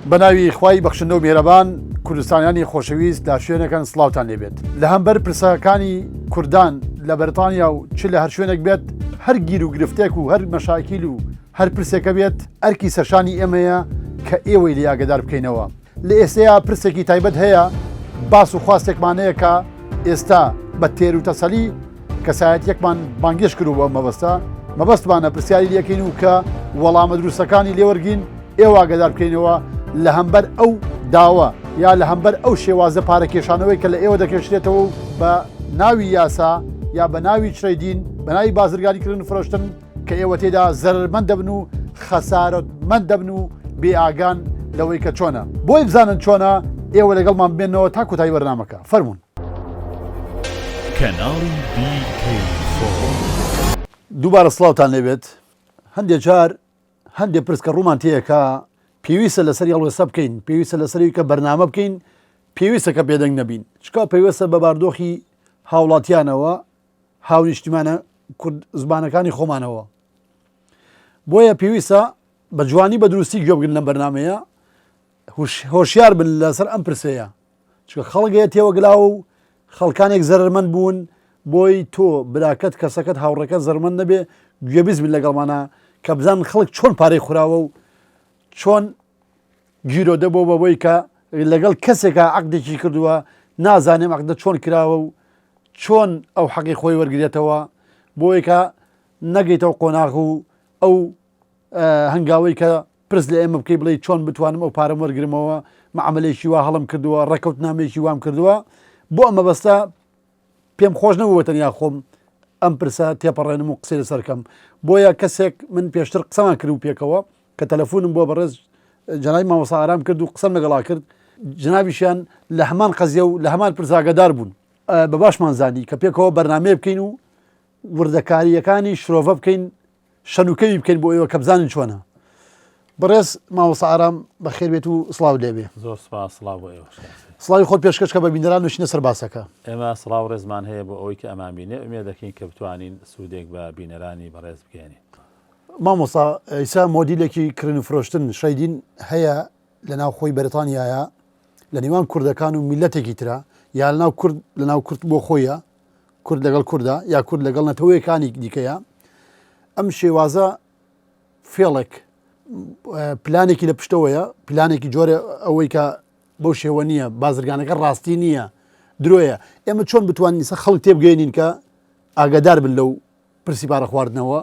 بەناوی خوای بەخشندە و میهرەبان کوردستانیانی خۆشەویست لە شوێنەکەن سڵاوتان لێبێت لە هەمبەر پرسەکانی کوردان لە بەریتانیا و چ لە هەر شوێنێک بێت هەر گیر و گرفتێک و هەر مەشاکیل و هەر پرسێکە بێت ئەرکی سەرشانی ئێمەیە کە ئێوەی لێ ئاگدار بکەینەوە لە ئێستەیا پرسێکی تایبەت هەیە، باس و خواستێکمان هەیە کە ئێستا بە تێر و تەسەلی کەسایەتیەکمان بانگێشت کردووە بۆ ئەم مەبەستە، مەبەستمانە پرسیاری لێکەین و کە وەڵامە دروستەکانی لێوەرگین ئێوە ئاگادار بکەینەوە لە هەمبەر ئەو داوە یا لە هەمبەر ئەو شێوازە پارەکێشانەوەی کە لە ئێوە دەکێشرێتەوە و بە ناوی یاسا یا بە ناوی trading بە ناوی بازرگانیکردن و فرۆشتن کە ئێوە تێدا زەرەرمەند دەبن و خەسارەتمەند دەبن و بێ ئاگان لەوەی کە چۆنە بۆی بزانن چۆنە ئێوە لەگەڵمان بمێنەوە تا کۆتایی بەرنامەکە فەرمونون. کەناڵی BK4. دووبارە سڵاوتان لێبێت هەندێ جار هەندێ پرس کە ڕوومان تێیەکا پێویستە لەسەری هەڵوێستە بکەین پێویستە لەسەری کە بەرنامە بکەین پێویستە کە بێدەنگ نەبین چکا پەیوەستە بە باردۆخی هاوڵاتیانەوە هاونیشتیمانە کورد زمانەکانی خۆمانەوە بۆیە پێویستە بە جوانی بە دروستی گوێ بگرن لەم بەرنمەیە هۆشیار بن لەسەر ئەم پرسەیە چکە خەڵک هەیە تێوەگلاوە و خەڵکانێک زەرمەند بوون بۆی تۆ براکەت کەسەکەت هاوڕەکە زەرمەند نەبێ گوێبیست بن لەگەڵمانە کە بزان خەڵک چۆن پارەی خوراوە و چۆن گیرۆدە بۆ بەوەی کە لەگەڵ کەسێکا عەقدێکی کردووە نازانێ ئەم عەقدە چۆن کراوە و چۆن ئەو حەقی خۆی وەرگێتەوە بۆی کە نەگەیتەوە قۆناغ و ئەو هەنگاوەی کە پرس لە ئێمە بکەی بڵێ چۆن بتوانم ئەو پارەم وەرگرمەوە معاملێکی وا هەڵم کردووە ڕێکەوتنامەیەکی وام کردووە بۆ ئەمە بەستە پێم خۆش نەبوو بە تەنیا خۆم ئەم پرسە تێپەڕێنم و قسەی لەسەر کەم بۆیە کەسێک من پێشتر قسەمان کرد و پێکەوە کە تەلەفۆنم بۆ بەڕێز جەنابی مامۆستا ئارام کرد و قسەم لەگەڵا کرد جنابیشیان لە هەمان قەزیە و لە هەمان پرس ئاگادار بوون بە باشمان زانی کە پێکەوە بەرنمەیە بکەین و وردەکارییەکانی شرۆڤە بکەین شەنوکەوی بکەین بۆ ئێوە کە بزانن چۆنە. بەڕێز مامۆستا ئارام بەخێر بێت و سڵاو لێبێ. زۆر سپاس سڵاو بۆ ئێوەش. سڵاوی خۆت پێشکەش کە بە بینەران و چینە سەر باسەکە. ئێمە سڵاو ڕێزمان هەیە بۆ ئەوەی کە ئەمانبینێ ئومێد دەکەین کە بتوانین سوودێک بە بینەرانی بەڕێز بگەیەنین. مامۆستا ئیسا مۆدیلێکی کڕین و فرۆشتن trading هەیە لە ناو خۆی بەریتانیایە لە نێوان کوردەکان و میلەتێکی ترە یا لەناو کورد لەناو کورد بۆ خۆیە کورد لەگەڵ کوردە یا کورد لەگەڵ نەتەوەیەکانی دیکەیە ئەم شێوازە فێڵێک پلانێکی لە پشتەوەیە پلانێکی جۆرە ئەوەی کە بەو شێوە نییە بازرگانەکە ڕاستی نییە درۆیە ئێمە چۆن بتوانین سە خەڵک تێبگەێنین کە ئاگادار بن لەو پرسی پارە خواردنەوە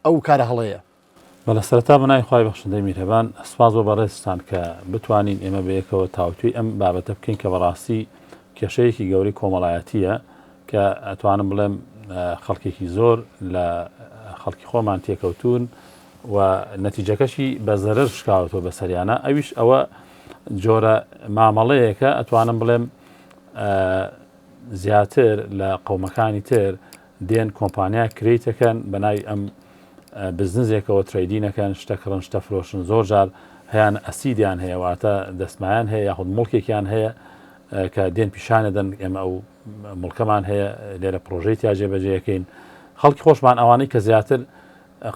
ئەو کارە هەڵەیە. بەڵێ سەرەتا بە ناوی خوای بەخشندەی میهرەبان سوپاس بۆ بەڕێزتان کە بتوانین ئێمە بەیەکەوە تاوتوێی ئەم بابەتە بکەین کە بەڕاستی کێشەیەکی گەورەی کۆمەڵایەتییە کە ئەتوانم بڵێم خەڵکێکی زۆر لە خەڵکی خۆمان تێکەوتوون و نەتیجەکەشی بە زەرەر شکاوەتەوە بەسەریانە ئەویش ئەوە جۆرە مامەڵەیەکە ئەتوانم بڵێم زیاتر لە قەومەکانی تر دێن کۆمپانیا create ئەکەن بە ناوی ئەم بزنزێکەوە trading ئەکەن شتە کڕن شتە فرۆشن زۆر جار هەیان asset یان هەیە واتە دەستمایان هەیە یاخود مڵکێکیان هەیە کە دێن پیشانە دەن ئێمە ئەو مڵکەمان هەیە لێرە پرۆژەی تیا جێبەجێەکەین خەڵکی خۆشمان ئەوانەی کە زیاتر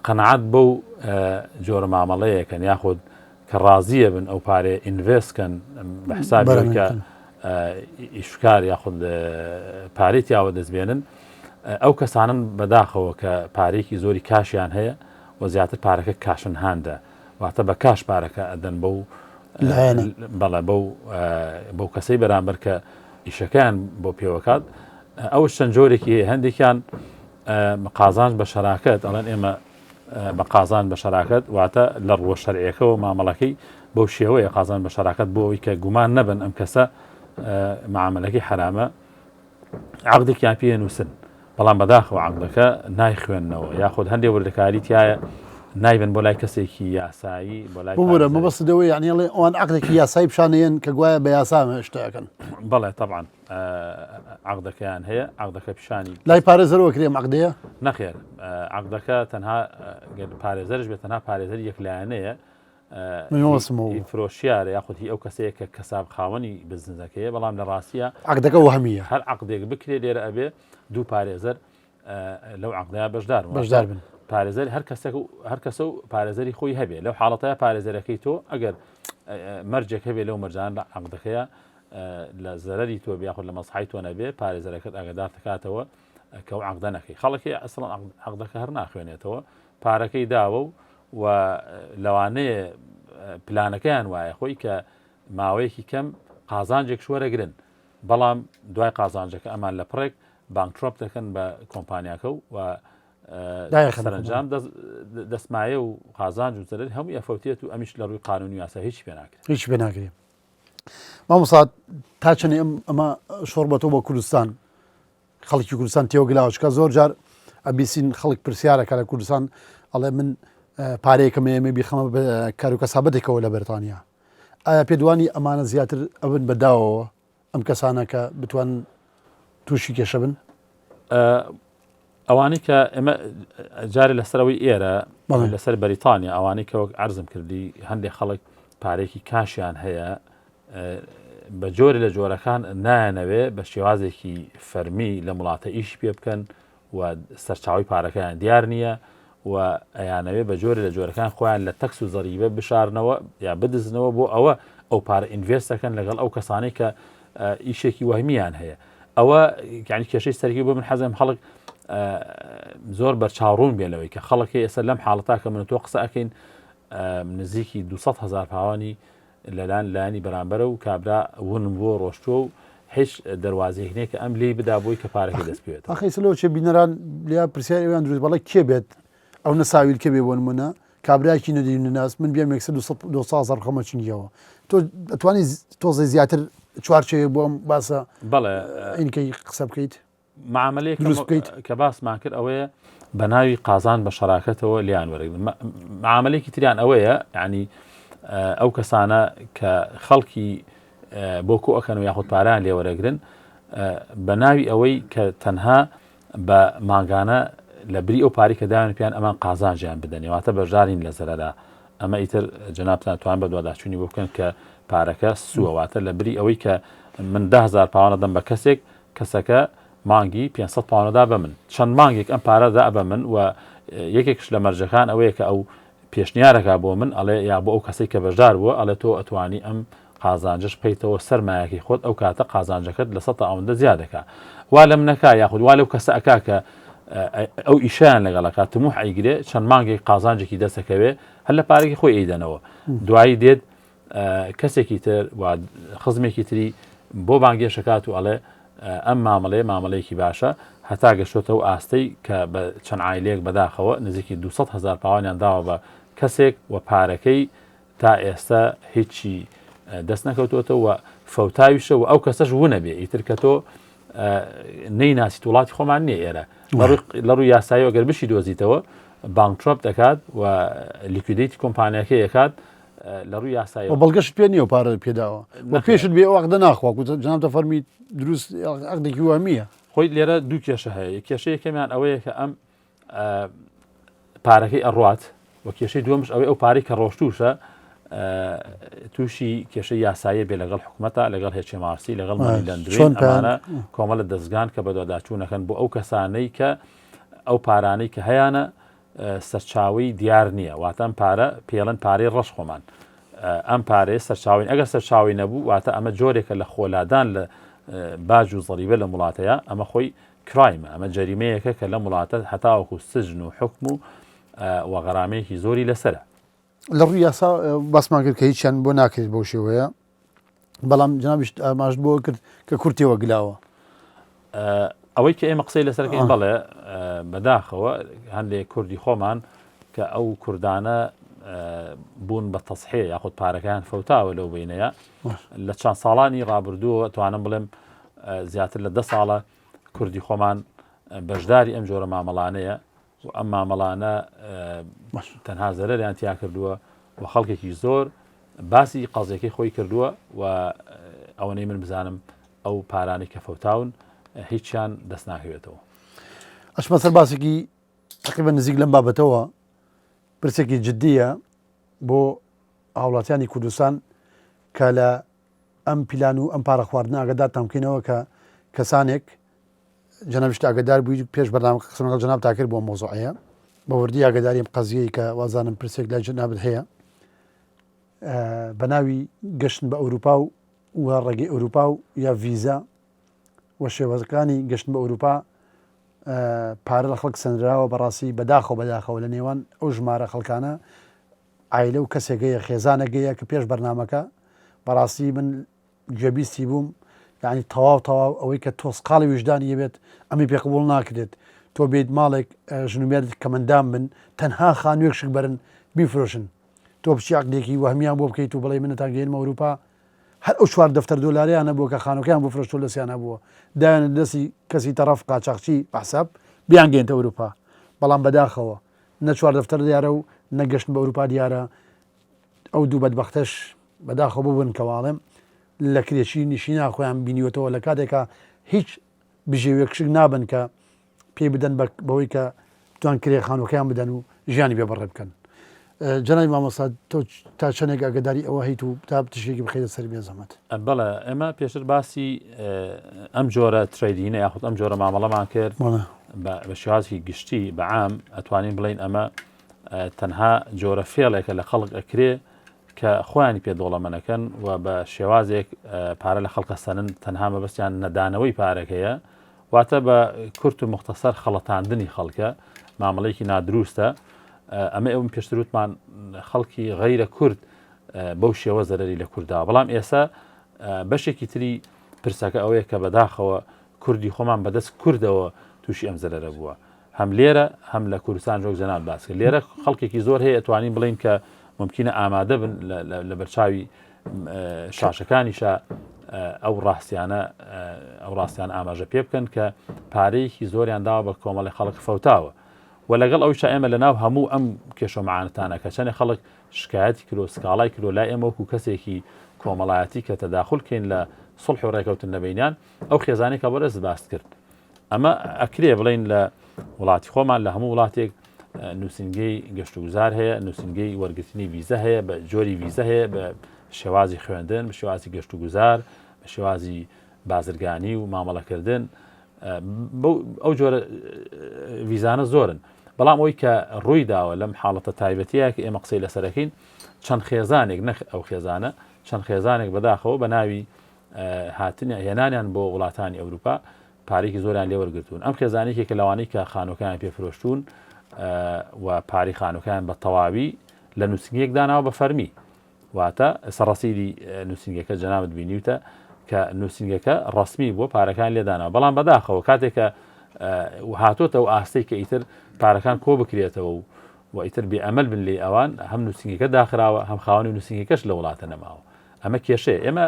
قەنەعات بەو جۆرە مامەڵەیەکەن یاخود کە ڕازیە بن ئەو پارەیە invest کەن بە حسابی ئەوەی کە ئیشکار یاخود پارەی تیاوە دەست بێنن ئەو کەسانن بەداخەوە کە پارێکی زۆری کاشیان هەیە و زیاتر پارەکە cash in hand ە واتە بە کاش پارەکە ئەدەن بەو بەڵێ بەو بەو کەسەی بەرامبەر کە ئیشەکەیان بۆ پێوەکات ئەو چەند جۆرێکی هەیە هەندێکیان قازانج بە شەراکەت ئەڵێن ئێمە بە قازان بە شەراکەت واتە لە ڕووە شەرعیەکەوە مامەڵەکەی بەو شێوەیە قازان بە شەراکەت بۆ ئەوەی کە گومان نەبن ئەم کەسە معاملەکەی حرامە عقدێکیان پێ نووسن بەڵام بەداخەوە عقدەکە نایخوێندنەوە یاخود هەندێک وردەکاری تایە نایبن بۆ لای کەسێکی یاسایی بۆ لای ببورە مەبەست دەوەی یعنی ئەڵێ ئەوان عقدێکی یاسایی پیشانەیەن کە گوایە بە یاسا شتەکەن بەڵێ طبعا عەقدەکەیان هەیە عەقدەکە پیشانی لای پارێزەرەوە کرێ ئەم عەقدەیە؟ نەخێر عەقدەکە تەنها گەر پارێزەرش بێت تەنها پارێزەری یەکلایەنەیە من فرۆشیارە یاخود هی ئەو کەسەیە کە کەساب خاوەنی بزنزەکەیە بەڵام لە ڕاستیە عەقدەکە وەهمیە هەر عەقدێک بکرێ لێرە ئەبێ دوو پارێزەر لەو عەقدەیا بەشدار بەشدار بن پارێزەر هەر کەسێک و هەر کەسە و پارێزەری خۆی هەبێ لەو حاڵەتەیە پارێزەرەکەی تۆ ئەگەر. مەرجێک هەبێ لەو مەرجان لە عقدەکەیە لە زەرەری تۆ یاخود لە مەسحای تۆ نەبێ پارێزەرەکەت ئاگادار دەکاتەوە کە ئەو عقدە نەکەی خەڵکی ئەسڵ عقدەکە هەر ناخوێنێتەوە پارەکەی داوە و و لەوانەیە پلانەکەیان وایە خۆی کە ماوەیەکی کەم قازانجێک شوەرەگرن بەڵام دوای قازانجەکە ئەمان لە پڕێک bankrupt دەکەن بە کۆمپانیاکە و سەرنجام دەستمایە و قازانج و زەرەر هەمووی ئەفەوتێت و ئەمیش لە ڕووی قانونی یاسا هیچ پێ ناکرێت هیچ پێ ناکرێت مامۆستا تا چەند ئەم ئەمە شۆڕبەتەوە بۆ کوردستان خەڵکی کوردستان تێوەگلاوە چکە زۆر جار ئەبیسین خەڵک پرسیارەکە لە کوردستان ئەڵێ من پارەیەکم ئێمە بیخەمە کار و کەسابەتێکەوە لە بەریتانیا ئایا پێدوانی ئەمانە زیاتر ئەبن بە داوەوە ئەم کەسانە کە بتوان تووشی کێشە بن؟ ئەوانەی کە ئێمە جارێ لەسەرەوەی ئێرە لەسەر بەریتانیا ئەوانەی کە وەک عرضم کردی هەندێک خەڵک پارێکی کاشیان هەیە بە جۆری لە جۆرەکان نایەنەوێ بە شێوازێکی فەرمی لە وڵاتە ئیشی پێ بکەن و سەرچاوی پارەکەیان دیار نییە و ئەیانەوێ بە جۆرێ لە جۆرەکان خۆیان لە tax و زەریبە بشارنەوە یا بدزنەوە بۆ ئەوە ئەو پارە invest دەکەن لەگەڵ ئەو کەسانەی کە ئیشێکی وەهمیان هەیە ئەوە یعنی کێشەی سەرکی بۆ من حەزم خەڵک زۆر بەرچاوڕوون بێ لەوەی کە خەڵکی ئێستا لەم حاڵەتا کە من تۆ قسە ئەەکەین نزیکی 200 هزار پاوانی لەلایەن لایەنی بەرامبەرە و کابرا ون بووە ڕۆشتووە و هیچ دەروازەیەک نییە کە ئەم لێی بدا بۆی کە پارەکەی دەست بکەوێتەوە. ئاخ ئێستا لەوە چێ بینەران لیا پرسیاری ئەویان دروست بەڵێ کێ بێت ئەو نە ساویلکە بێ بۆ نمونە کابراکی نەدی نەناس من بێم یەکسەر 200 هەزار بخەمە چنگیەوە تۆ ئەتوانی تۆزێ زیاتر چوارچێوەیەک بۆ ئەم باسە بەڵێ ئینکەی قسە بکەیت؟ معاملەیەک کە باسمان کرد ئەوەیە بە ناوی قازان بە شەراکەتەوە لیان وەرەگرن معاملەیەکی تریان ئەوەیە ینی ئەو کەسانە کە خەڵکی بۆ کۆ ئەکەن و یاخود پاران لێوەرەگرن بە ناوی ئەوەی کە تەنها بە مانگانە لە بری ئەو پاری کە داوێن پیان ئەمان قازانجیان بدەن واتە بەشدارین لە زەرەرا ئەمە ئیتر جەنابتان توان بەدواداچوونی بۆ بکەن کە پارەکە سووە واتە لە بری ئەوەی کە من دههزار پاوانە دەم بە کەسێک کەسەکە مانگی 500 پاوەنە دا بە من چەند مانگێک ئەم پارە دا بە من و یەکێکش لە مەرجەکان ئەوەیە کە ئەو پێشنیارەکە بۆ من ئەڵێ یا بۆ ئەو کەسەی کە بەشدار بووە ئەڵێ تۆ ئەتوانی ئەم قازانجش بخەیتەوە سەرمایەکەی خۆت ئەو کاتە قازانجەکەت لە سەتا ئەوەندە زیاد دەکا وا لەم نەکا یاخود وا لەو کەسە ئەکا کە ئەو ئیشیان لەگەڵەکە تموح ئەیگرێ چەند مانگێک قازانجێکی دەستەکەوێ هەر لە پارێکی خۆی ئەیدەنەوە دوایی دێت کەسێکی تر و خزمێکی تری بۆ بانگێشەکات و ئەڵێ ئەم مامەڵەیە مامەڵەیەکی باشە هەتا گەشتۆتە و ئاستەی کە بە چەند عیلەیەک بەداخەوە نزیکی 200 هزار پاوانیان داوە بە کەسێک و پارەکەی تا ئێستا هیچی دەست نەکەوتوەتەوە و فەوتاویشە و ئەو کەسەش ونەبێ ئیتر کە تۆ نەیناسیت وڵاتی خۆمان نییە ئێرە لە ڕووی یاساییەوە گەر بشی دۆزیتەوە bankrupt دەکات و liquidate ی کۆمپانیاکەی ئەکات لە ڕووی یاساییەوە بەڵگەشت پێ نییە و پارە پێداوە و پێشت بێ ئەو عەقدە ناخوا کو جەنابتە فەرمی دروست عەقدێکی وەهمییە. خۆی لێرە دوو کێشە هەیە کێشە یەکەمیان ئەوەیە کە ئەم پارەکەی ئەڕوات و کێشەی دووەمش ئەوەی ئەو پارەی کە ڕۆشتوشە تووشی کێشەی یاسایی بێ لەگەڵ حکوومەتە لەگەڵ HMRC لەگەڵ لەندرێن ئەمانە کۆمەڵە دەستگان کە بەدواداچوونەکەن بۆ ئەو کەسانەی کە ئەو پارانەی کە هەیانە سەرچاوەی دیار نییە واتە ئەم پارە پێڵن پارەی ڕەش خۆمان ئەم پارەیە سەرچاوین ئەگەر سەرچاوی نەبوو واتە ئەمە جۆرێکە لە خۆلادان لە باج و زەریبە لە وڵاتەیە ئەمە خۆی crime ە ئەمە جەریمەیەکە کە لەم وڵاتە هەتاوەکو سجن و حکم و و غەرامەیەکی زۆری لەسرە. لە ڕووی یاسا باسمان کرد کە هیچیان بۆ ناکرێت بەو شێوەیە بەڵام جنابیشت ئاماژت بۆ کرد کە کورد تێوە گلاوە. ئەوەی کە ئێمە قسەی لەسەرکەین بەڵێ بەداخەوە هەندێک کوردی خۆمان کە ئەو کوردانە بوون بە تەسحێ یاخود پارەکەیان فەوتاوە لەو بینەیە لە چەند ساڵانی ڕابردووە توانم بڵێم زیاتر لە دە ساڵە کوردی خۆمان بەشداری ئەم جۆرە مامەڵانەیە و ئەم مامەڵانە تەنها زەرەریان تیا کردووە و خەڵکێکی زۆر باسی قەزیەکەی خۆی کردووە و ئەوەنەی من بزانم ئەو پارانەی کە فەوتاون هیچیان دەست ناکەوێتەوە. ئەچمە سەر باسێکی تقریبا نزیک لەم بابەتەوە پرسێکی جددیە بۆ هاوڵاتیانی کوردستان کە لە ئەم پیلان و ئەم پارە خواردنە ئاگادارتان بکەینەوە کە کەسانێک جەنابیشت ئاگادار بووی پێش بەرنامەکە قسەم لەگەڵ جەنابتا کرد بۆ ئەم مەوزوعەیە بە وردی ئاگاداری ئەم قەزیەی کە وازانم پرسێک لای جەنابت هەیە. بە ناوی گەشتن بە ئەوروپا و و ڕێگەی ئەوروپا و یا ڤیزا و شێوەکانی گەشتن بە ئەوروپا پارە لە خەڵک سەنراوە بەڕاستی بەداخەوە بەداخەوە لە نێوان ئەو ژمارە خەڵکانە عایلە و کەسێک هەیە خێزانێک هەیە کە پێش بەرنامەکە بەڕاستی من گوێبیستی بووم یعنی تەواو تەواو ئەوەی کە تۆسقاڵی ویژدانی هەبێت ئەمی پێ قبوڵ ناکرێت تۆ بێیت ماڵێک ژن و مێرد کەمەندام بن تەنها خانوویەک شک بەرن بیفرۆشن تۆ بچی عەقدێکی وەهمیان بۆ بکەیت و بڵێ منتان گەێنمە ئەوروپا هەر ئەو چوار دەفتەر دۆلاریان هەبووە کە خانووەکەیان بۆ فرۆشتووە دەستیان هەبووە دایانە دەستی کەسی تەڕەف قاچاخچی بە حساب بیانگەێنتە ئەوروپا بەڵام بەداخەوە نە چوار دەفتەر دیارە و نە گەشتن بە ئەوروپا دیارە ئەو دوو بەدبەختەش بەداخەوە ببوون کە واڵێم لە کرێچی نشینا خۆیان بینیوەتەوە لە کاتێکا هیچ بژێویەک شک نابن کە پێی بدەن بەوەی کە بتوان کرێ خانوەکەیان بدەن و ژیانی پێ بەڕێ بکەن. جەنابی مامۆستا تۆ تا چەندێک ئاگداری ئەوە هەیت و تا تشێکی بخەیتە سەر بێ زەحمەت؟ بەڵێ ئێمە پێشتر باسی ئەم جۆرە trading ە یاخود ئەم جۆرە مامەڵەمان کرد بە شێوازی گشتی بە عام ئەتوانین بڵین ئەمە تەنها جۆرە فێڵێکە لە خەڵک ئەکرێ کە خۆیانی پێ دەوڵەمەنەکەن و بە شێوازێک پارە لە خەڵکە سەنن تەنها مەبەستیان نەدانەوەی پارەکەیە واتە بە کورت و مختصر خەڵەتاندنی خەڵکە، مامەڵەیەکی نادروستە، ئەمە ئێوەم پێشتر وتمان خەڵکی غەیرە کورد بەو شێوە زەرەری لە کورد داوە، بەڵام ئێستا بەشێکی تری پرسەکە ئەوەیە کە بەداخەوە کوردی خۆمان بەدەست کوردەوە تووشی ئەم زەرەرە بووە. هەم لێرە هەم لە کوردستان وەک جەناب باس کرد لێرە خەڵکێکی زۆر هەیە توانین بڵین کە ممکنە ئامادە بن لە بەرچاوی شاشەکانیشە ئەو ڕاستیانە ئەو ڕاستیان ئاماژە پێ بکەن کە پارەیەکی زۆریان داوە بە کۆمەڵی خەڵک فەوتاوە و لەگەڵ ئەوشا ئێمە لە ناو هەموو ئەم کێشە معانەتانە کە چەندێ خەڵک شکایەتی کرۆ سکاڵای کرۆ لای ئێمە وەکو کەسێکی کۆمەڵایەتی کە تەداخل کەین لە سڵح و ڕێکەوتن لە بینیان ئەو خێزانێک کە بەرز باست کرد ئەمە ئەکرێ بڵین لە وڵاتی خۆمان لە هەموو وڵاتێک نووسنگەی گەشتوگوزار هەیە نووسنگەی وەرگرتنی ویزە هەیە بە جۆری ویزە هەیە بە شێوازی خوێندن بە شێوازی گەشتوگوزار بە شێوازی بازرگانی و مامەڵەکردن ئەو جۆرە ویزانە زۆرن بەڵام ئەوی کە ڕووی داوە لەم حاڵەتە تایبەتەیە کە ئێمە قسەی لەسەرەکەین چەند خێزانێک نەخ ئەو خێزانە چەند خێزانێک بەداخەوە بە ناوی هاتنیان هێنانیان بۆ وڵاتانی ئەوروپا پارێکی زۆریان لێ وەرگتوون ئەم خێزانێکێکە لەوانەی کە خانوەکەیان پێ فرۆشتون و پاری خانوەکەیان بە تەواوی لە نووسنگێک داناوە بە فەرمی واتە سەڕسیدی نووسنگەکە جەنابت بینیوتە کە نووسنگەکە ڕسمی بووە پارەکان لێدانەوە بەڵام بەداخەوە کاتێکە هاتۆتە و ئاستەی کە ئیتر پارەکان کۆ بکرێتەوە و و ئیتر بێ ئەمەل بن لێ ئەوان هەم نووسنگەکە داخراوە هەم خاوەنی نووسنگەکەش لە وڵاتە نەماوە ئەمە کێشەیە ئێمە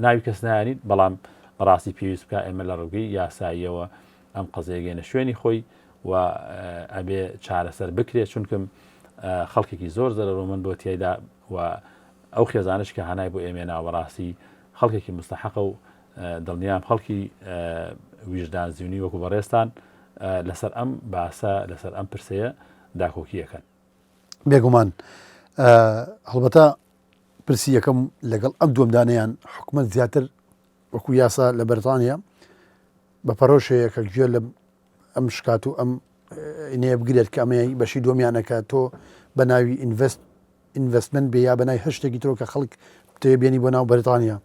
ناوی کەس نایانین بەڵام بەڕاستی پێویست بکە ئێمە لە ڕووگەی یاساییەوە ئەم قەزیەگەینە شوێنی خۆی و ئەبێ چارەسەر بکرێت چونکم خەڵکێکی زۆر زەرەرۆمن بۆ تیایدا و ئەو خێزانش کە هانای بۆ ئێمێ ناوەڕاستی خەڵکێکی مستحقە و دڵنیام خەڵکی ویژدان زیونی وەکو بەڕێستان لەسەر ئەم باسە لەسەر ئەم پرسەیە داکۆکیەکەن. بێگومان هەڵبەتە پرسی یەکەم لەگەڵ ئەم دووەمدانیان حکومت زیاتر وەکو یاسا لە بەریتانیا بە پەرۆش هەیە کە گوێ لە ئەم شکات و ئەم ئینەیە بگرێت کە ئەمەیە بەشی دووەمیانە کە تۆ بە ناوی invest investment بێ یا بە ناوی هەر شتێکی ترۆ کە خەڵک تێ بێنی بۆ ناو بەریتانیا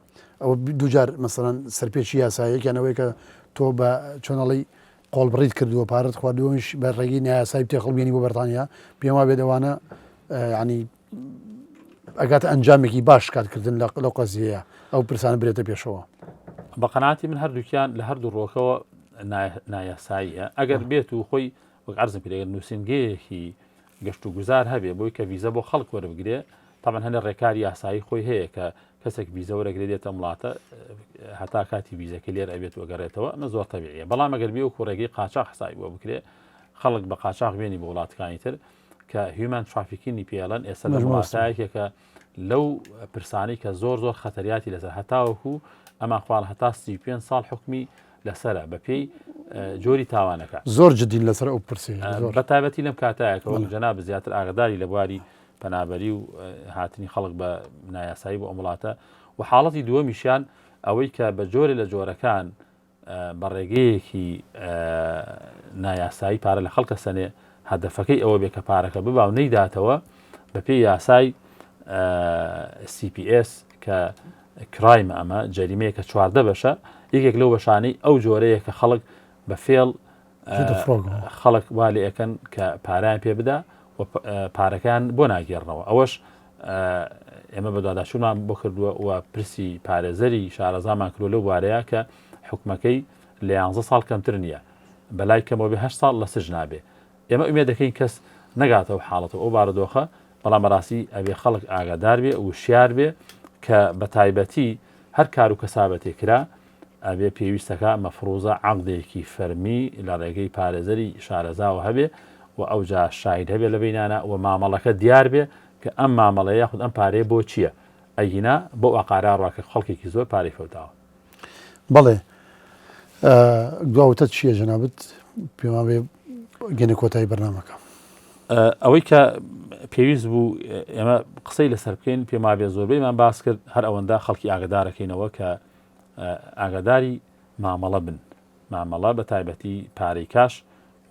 ئەوە دووجار مەسەڵەن سەرپێچی یاسایەکیان ئەوەیە کە تۆ بە چۆنەڵی قۆڵبڕیت کردووە پارەت خواردووەش بە ڕێگەی نایاسایی بتێ خەڵک بێنی بۆ بەریتانیا پێم وابێت ئەوانە ینی ئەگاتە ئەنجامێکی باش کارکردن لە لەو قەزیەیە ئەو پرسانە برێتە پێشەوە. بە قەناعەتی من هەردووکیان لە هەردوو ڕۆکەوە نایاساییە ئەگەر بێت و خۆی وەک عەرزم کرد ئەگەر نووسینگەیەکی گەشت و گوزار هەبێ بۆی کە ڤیزە بۆ خەڵک وەربگرێ تاوان هەندێک ڕێکاری یاسایی خۆی هەیە کە کەسێک ڤیزە وەرەگرێ دێتە وڵاتە هەتا کاتی ڤیزەکە لێر ئەبێت وەگەڕێتەوە ئەمە زۆر تەبیعیە بەڵام ئەگەر بێ وەکو ڕێگەی قاچاخ حسابی بۆ بکرێ خەڵک بە قاچاخ بێنی بۆ وڵاتەکانی تر کە human trafficking ی پێڵەن ئێستا لە وڵاتایەکێکە لەو پرسانی کە زۆر زۆر خەتەریاتی لەسەر هەتاوەکو ئەمان خواڵ هەتا 35 ساڵ حکمی لەسرە بە پێی جۆری تاوانەکە زۆر جدین لەسەر ئەو پرسی بە تایبەتی لەم کاتایەکە وەک جەناب زیاتر ئاگداری لە بواری پەنابەری و هاتنی خەڵک بە نایاسایی بۆ ئەم وڵاتە و حاڵەتی دووەمیشیان ئەوەی کە بە جۆرێ لە جۆرەکان بە ڕێگەیەکی نایاسایی پارە لە خەڵکە سەنێ هەدەفەکەی ئەوە بێ کە پارەکە ببا و نەیداتەوە بەپێی یاسای CPS کە crime ە ئەمە جەریمەیە کە 14 بەشە یەکێک لەو بەشانەی ئەو جۆرەیە کە خەڵک بە فێڵ خەڵک وا لێ ئەکەن کە پارەیان پێ بدا و پارەکان بۆ ناگێڕنەوە ئەوەش ئێمە بەدواداچوونمان بۆ کردووە و پرسی پارێزەری شارەزامان کردووە لەو بوارەیە کە حکومەکەی لە یانزە ساڵ کەمتر نییە بەلای کەمەوە بێ هەشت ساڵ لە سجن نابێ ئێمە ئومێد دەکەین کەس نەگاتەوە حاڵەتەوە ئەو بارودۆخە بەڵام بەڕاستی ئەبێ خەڵک ئاگادار بێ وشیار بێ کە بە تایبەتی هەر کار و کەسابەتێ کرا ئەبێ پێویستەکە مەفروزە عەقدێکی فەرمی لە ڕێگەی پارێزەری شارەزاوە هەبێ و ئەوجا شاهید هەبێ لە بینانە و مامەڵەکە دیار بێ کە ئەم مامەڵەیە یاخود ئەم پارەیە بۆ چییە ئەگینا بۆ ئاقارا ڕا کە خەڵکێکی زۆر پارەی فەوتاوە. بەڵێ دوا وتەت چییە جەنابت پێمان بێ گەنە کۆتایی بەرنامەکە. ئەوەی کە پێویست بوو ئێمە قسەی لەسەر بکەین پێما بێ زۆربەیمان باس کرد هەر ئەوەندە خەڵکی ئاگدارەکەینەوە کە ئاگاداری مامەڵە بن مامەڵە بە تایبەتی پارەی کاش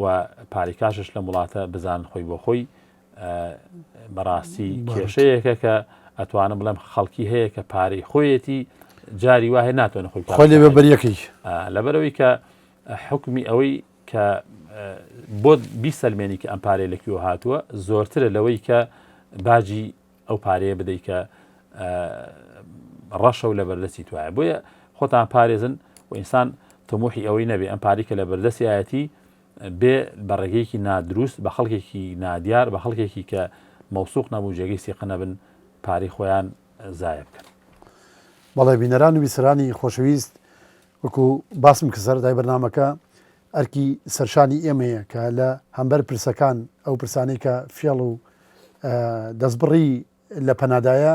و پارەی کاشش لەم وڵاتە بزانن خۆی بۆ خۆی بەڕاستی کێشەیەکە کە ئەتوانم بڵێم خەڵکی هەیە کە پارەی خۆیەتی جاری وایە ناتوانێت خۆی خۆی لێ بەریەکەی لەبەرەوەی کە حکمی ئەوەی کە بۆت بیسەلمێنی کە ئەم پارەیە لە کوێوە هاتووە زۆرترە لەوەی کە باجی ئەو پارەیە بدەیت کە ڕەشە و لە بەردەستی توایە بۆیە خۆتان پارێزن و ئینسان تموحی ئەوەی نەبێ ئەم پارەی کە لە بەردەستیایەتی بێ بە ڕێگەیەکی نادروست بە خەڵکێکی نادیار بە خەڵکێکی کە مەوسوق نەبوو جێگەی سیقە نەبن پارەی خۆیان زایە بکەن. بەڵێ بینەران و بیسەرانی خۆشەویست وەکو باسم کرد سەرەتای بەرنامەکە ئەرکی سەرشانی ئێمەیە کە لە هەمبەر پرسەکان ئەو پرسانەی کە فێڵ و دەستبڕی لە پەنادایە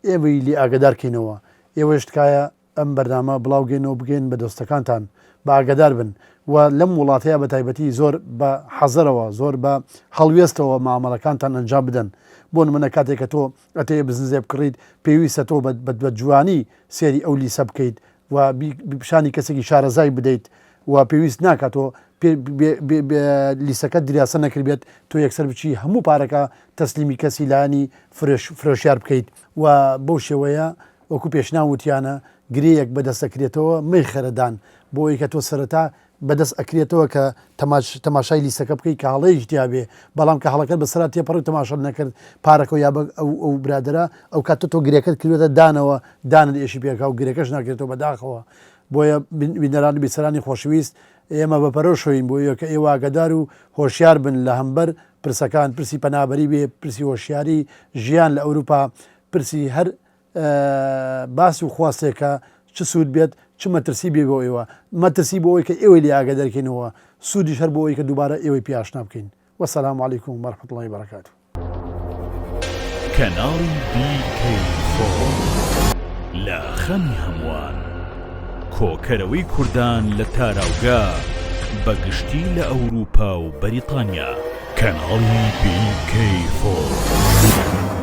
ئێوەی لێ ئاگەدار کەینەوە ئێوەش تکایە ئەم بەرنامە بڵاو گەینەوە بگەین بە دۆستەکانتان بە ئاگەدار بن و لەم وڵاتەیە بە تایبەتی زۆر بە حەزەرەوە زۆر بە هەڵوێستەوە مامەڵەکانتان ئەنجام بدەن بۆ نمونە کاتێک کە تۆ ئەتەوێ بزنزێ بکڕیت پێویستە تۆ بە جوانی سێری ئەو لیسە بکەیت و پیشانی کەسێکی شارەزای بدەیت و پێویست ناکات تۆ لیسەکەت دیراسە نەکردبێت تۆ یەکسەر بچی هەموو پارەکە تەسلیمی کەسی لایەنی فرۆشیار بکەیت و بەو شێوەیە وەکو پێشنان وتیانە گرێیەک بەدەست ئەکرێتەوە مەیخەرە دان بۆ ئەوەی کە تۆ سەرەتا بەدەست ئەکرێتەوە کە تەماشای لیستەکە بکەیت کە هەڵەیەکی تیا بێ بەڵام کە هەڵەکەت بەسەرا تێپەڕی و تەماشات نەکرد پارەکە یا بە ئەو ئەو برادەرە ئەو کاتە تۆ گرێکەت کردوێتە دانەوە دانت ئێشی پێکا و گرێکەش ناکرێتەوە بەداخەوە بۆیە بینەران و بیسەرانی خۆشەویست ئێمە بە پەرۆشەوین بۆ ئەوە کە ئێوە ئاگادار و هۆشیار بن لە هەمبەر پرسەکان پرسی پەنابەری بێ پرسی هۆشیاری ژیان لە ئەوروپا پرسی هەر باس و خواستێکە چ سوود بێت چ مەترسی بێ بۆ ئێوە مەترسی بۆ ئەوەی کە ئێوەی لێ ئاگادارکەینەوە سوودیش هەر بۆ ئەوەی کە دووبارە ئێوەی پێ ئاشنا بکەین وەسەلام عەلەیکوم وەرحمەت اللە وبەرەکاتو. کەناڵی BK4 لە خەمی هەمووان. کۆکەرەوەی کوردان لە تاراوگە بە گشتی لە ئەوروپا و بەریتانیا. کەناڵی BK4.